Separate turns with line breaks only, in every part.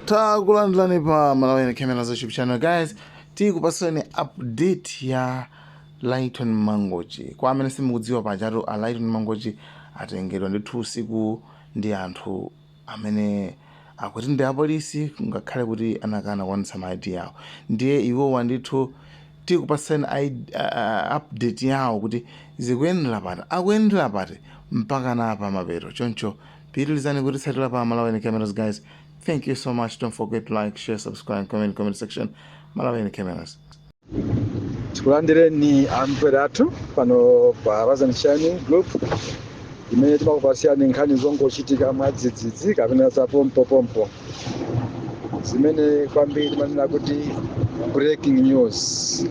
Takulandirani pa Malawi Cameras YouTube channel. Guys, tikupasani update ya Lighton Mangochi. Kwa amene simukudziwa, pajatu a Lighton Mangochi atengedwa ndithu usiku ndi anthu amene akuti ndi apolisi, ngakhale kuti anakana kuonetsa ma ID yawo. Ndiye iwowa ndithu tikupasani update yawo kuti zikuyendera pati, akuyendera pati mpaka napa mapeto. Choncho pitirizani kutitsatira pa Malawi Cameras. Guys, thank you so much. Don't forget to like, share, subscribe, comment, comment section. Malawi Cameras.
Tikulandireni amvera athu pano pa Razan Shining Group, imene timakupasiyani nkhani zongochitika mwadzidzidzi kapena za pompopompo, zimene kwambiri timanena kuti breaking news.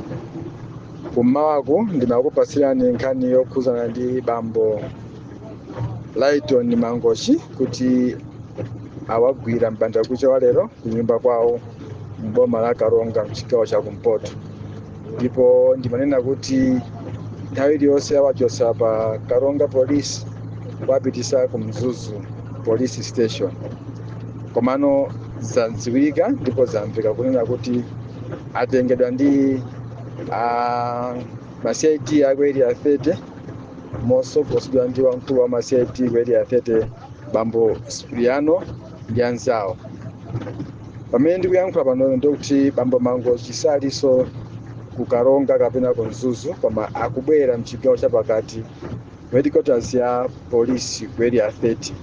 Kummawaku ndimakupasirani nkhani yokhuzana ndi bambo Lighton Mangochi kuti awagwira mbandakucha wa lero kunyumba kwawo mboma la Karonga, mchigawo cha kumpoto, ndipo ndimanena kuti nthawi iliyonse awachosa pa Karonga Police kuwapitisa ku Mzuzu Police Station. Komano zadziwika ndipo zamveka kunena kuti atengedwa ndi ma CID aku Area 30, mosogozedwa ndi wamkulu wa ma CID ku Area 30, bambo Spriano, ndi anzawo. Pamene ndikuyankhula pano, ndikuti bambo Mangochi salinso ku Karonga kapena ku Mzuzu, koma akubwera mchigawo chapakati, headquarters ya polisi ku Area 30.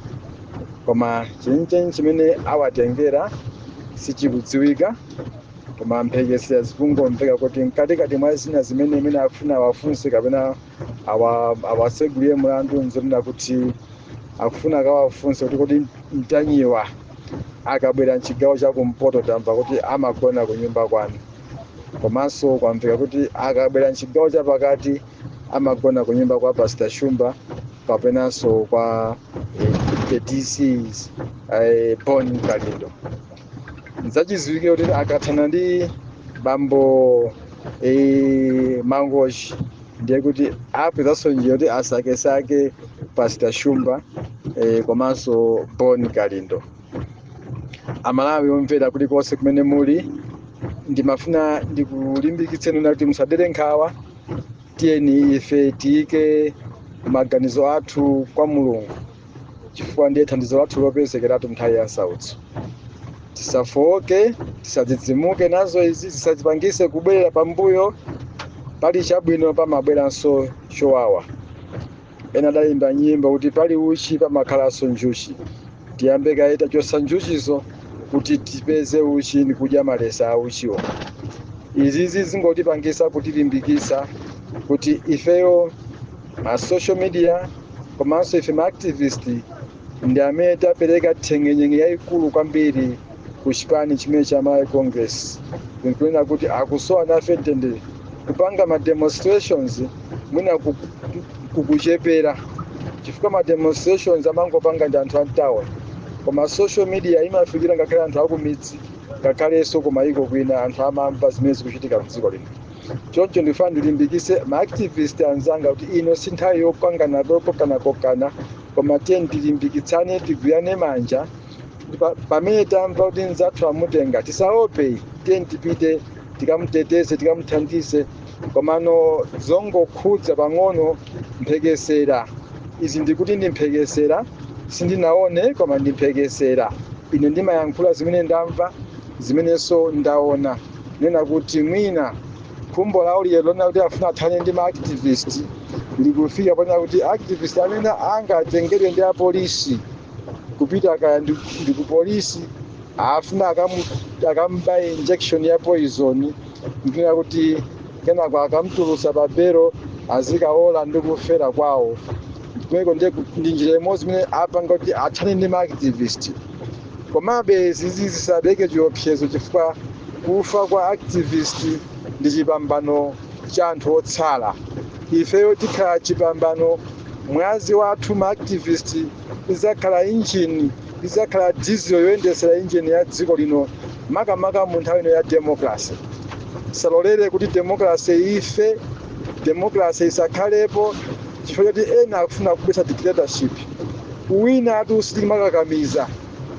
Koma chenicheni chimene awatengera sichikudziwika, koma mphekesera zikungomveka kuti mkatikati mwa zina zimene imene akufuna awafunse kapena awasegulire mulandu, nzonena kuti akufuna akawafunse kuti kodi Mtanyiwa akabwera mchigawo chakumpoto, tamva kuti amagona ku nyumba kwanu, komanso kwamveka kuti akabwera mchigawo chapakati amagona ku nyumba kwa Pastor Shumba kapenanso kwa the DCs Bon Kalindo. Nzachidziwikire kuti akathana ndi bambo Mangochi, ndiye kuti apezanso njira kuti asakesake Pastor Shumba komanso Bon Kalindo. Amalawi omvera kulikonse kumene muli, ndimafuna ndikulimbikitseni kuti musadere nkhawa. Tiyeni ife tiyike maganizo athu kwa Mulungu, chifukwa ndiye thandizo lathu lopezekeratu nthawi ya nsautso. Tisafowoke, tisadzidzimuke nazo izi, zisatipangise kubwerera pambuyo. Pali chabwino pamabweranso chowawa. Ena adayimba nyimbo kuti pali uchi pamakhalanso njuchi. Tiyambe kaye tachosa njuchizo kuti tipeze uchi ndi kudya malesa a uchiwo. Izizi zingotipangisa kutilimbikisa kuti ifeyo ma social media komanso ife ma activist ndi amene tapereka thengenyenge yayikulu kwambiri ku chipani chimene cha Malawi Congress, nkunena kuti akusowa nafe mtendere. Kupanga ma demonstrations mwina kukuchepera, chifukwa ma demonstrations amangopanga ndi anthu a mtown, koma social media imafikira ngakhale anthu akumidzi, ngakhalenso kumayiko kwina anthu amamva zimene zikuchitika mdziko lino. Choncho ndifuna ndilimbikise ma activist anzanga kuti ino si nthawi yokangana, yokokanakokana, koma tiye tilimbikitsane, tigwirane manja. Pamene tamva kuti nzathu amutenga, tisaope. Tiye tipite tikamuteteze, tikamuthandize. Komano zongokhudza pang'ono mphekesera izi, ndikuti ndi mphekesera, sindinaone, koma ndi mphekesera. Ine ndimayankhula zimene ndamva, zimenenso ndaona, nena kuti mwina khumbo lawo lero lona kuti afuna athane ndi ma activist likufika ponena kuti activist amene angatengedwe ndi apolisi kupita kaya ndi ku polisi, afuna akamubaye injection ya poison, nkunena kuti kenako akamutulusa pa belo, azikaola ndi kufera kwawo kumeko. Ndiye ndi njira imodzi imene apanga kuti athane ndi ma activist. Komabe zizi zisabereke chiopsezo, chifukwa kufa kwa activist ndi chipambano cha anthu otsala. Ifeyo tikhala chipambano. Mwazi wathu ma activist izakhala injini, izakhala diesel yoyendesera injini ya dziko lino, makamaka mu nthawi ino ya democracy. Tisalolere kuti democracy ife, democracy isakhalepo chifukwa choti ena akufuna kubwesa dictatorship. Wina atu sitimakakamiza.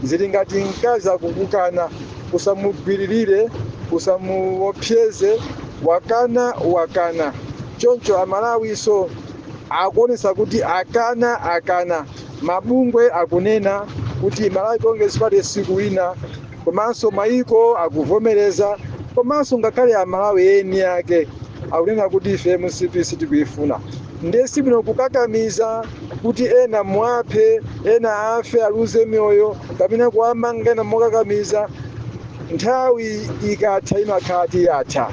Zili ngati mkazi akukukana, usamugwiririre, usamuopseze, wakana wakana. Choncho Amalawiso akuonesa kuti akana akana. Mabungwe akunena kuti Malawi Congress Party sikuwina, komanso maiko akuvomereza, komanso ngakhale Amalawi eni ake akunena kuti ife MCP sitikuifuna. Ndiye sibwino kukakamiza kuti ena mwaphe, ena afe, aluze mioyo, kapena kuwamanga ena mokakamiza. Nthawi ikatha imakhala yatha.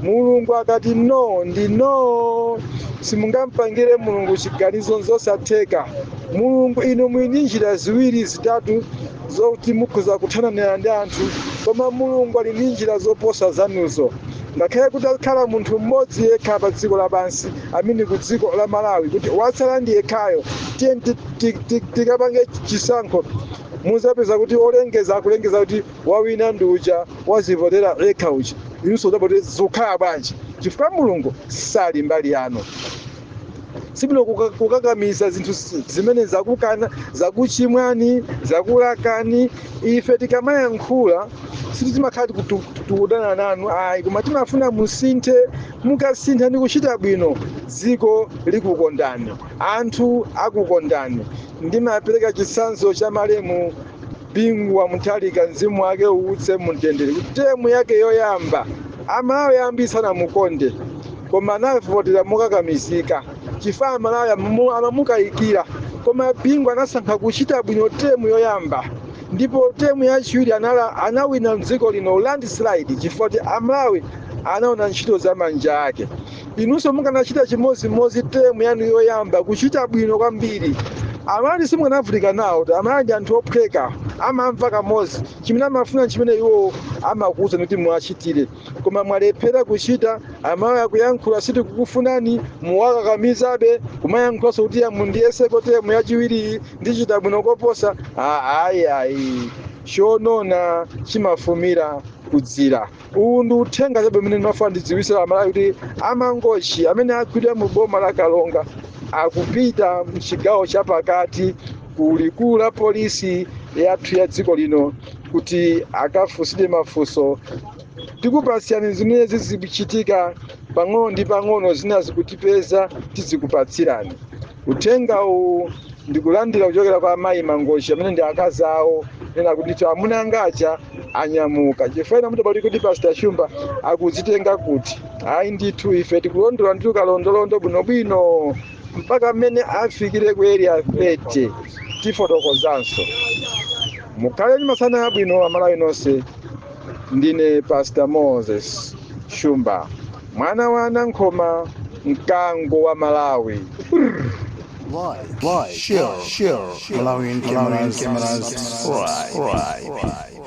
Mulungu akati no ndi no, simungampangire Mulungu chiganizo, zosatheka. Mulungu, inu mwini njira ziwiri zitatu zoti mukhoza kuthananira ndi anthu, koma Mulungu ali ndi njira zoposa zanuzo. Ngakhale kuti akhala munthu mmodzi yekha pa dziko lapansi, amene ku dziko la Malawi kuti watsala ndi yekhayo, tiye tikapange chisankho, muzapeza kuti olengeza akulengeza kuti wawina ndi uja wazivotera yekha uja. Inunso udaboti zikukhala bwanji? Chifukwa Mulungu sali mbali yanu. Sibwino kukakamiza zinthu zimene zakukana, zakuchimwani, zakulakani. Ife tikamayankhula sitimakhala tikudana nanu ayi, koma timafuna musinthe. Mukasintha ndi kuchita bwino, dziko likukondani, anthu akukondani. Ndimapereka chitsanzo cha malemu Bingu wa Mutharika, mzimu wake uwutse mumtendere, kuti term yake yoyamba Amalawi ambiri sanamukonde, koma anavotera mokakamizika chifukwa Amalawi amamukayikira. Koma Bingu anasankha kuchita bwino term yoyamba, ndipo term yachiwiri anawina mdziko lino landslide, chifukwa kuti Amalawi anaona ntchito za manja ake. Inunso mukanachita chimodzimodzi term yanu yoyamba, kuchita bwino kwambiri, Amalawi simukanavutika nawo. Amalawi ndi anthu ophweka, amamva kamodzi chimene amafuna, chimene iwo amakuwuza kuti muwachitire. Koma mwalephera kuchita. Amalawi akuyankhula sitikukufunani, muwakakamizabe kumayankhulanso kuti mundiyeseko term yachiwiri, ndichita bwino koposa. Ayi ayi, chonona chimafumira kudzira. Uwu ndi uthenga chabe umene ndimafuna ndidziwitsire Amalawi kuti aMangochi amene agwidwa mu boma la Kalonga akupita mchigawo chapakati ku likulu la polisi yathu ya dziko lino kuti akafunsidwe mafunso. Tikupasiyani zimene zizikuchitika pang'ono ndi pang'ono, zina zikutipeza tizikupatsirani. Uthenga uwu ndikulandira kuchokera kwa amayi Mangochi amene ndi akazi awo, nena kuti ndithu amuna anga aja anyamuka, chifukwa ena mutapati kuti Pastor Shumba akudzitenga kuti. Ayi ndithu, ife tikulondola ndithu kalondolondo bwinobwino mpaka mmene afikire ku Area 30. Tifotokozanso. Mukhale ndi masana abwino, Amalawi nonse. Ndine Pastor Moses Shumba, mwana wa Nankhoma, mkango wa Malawi.
Like, share, Malawian cameras, subscribe.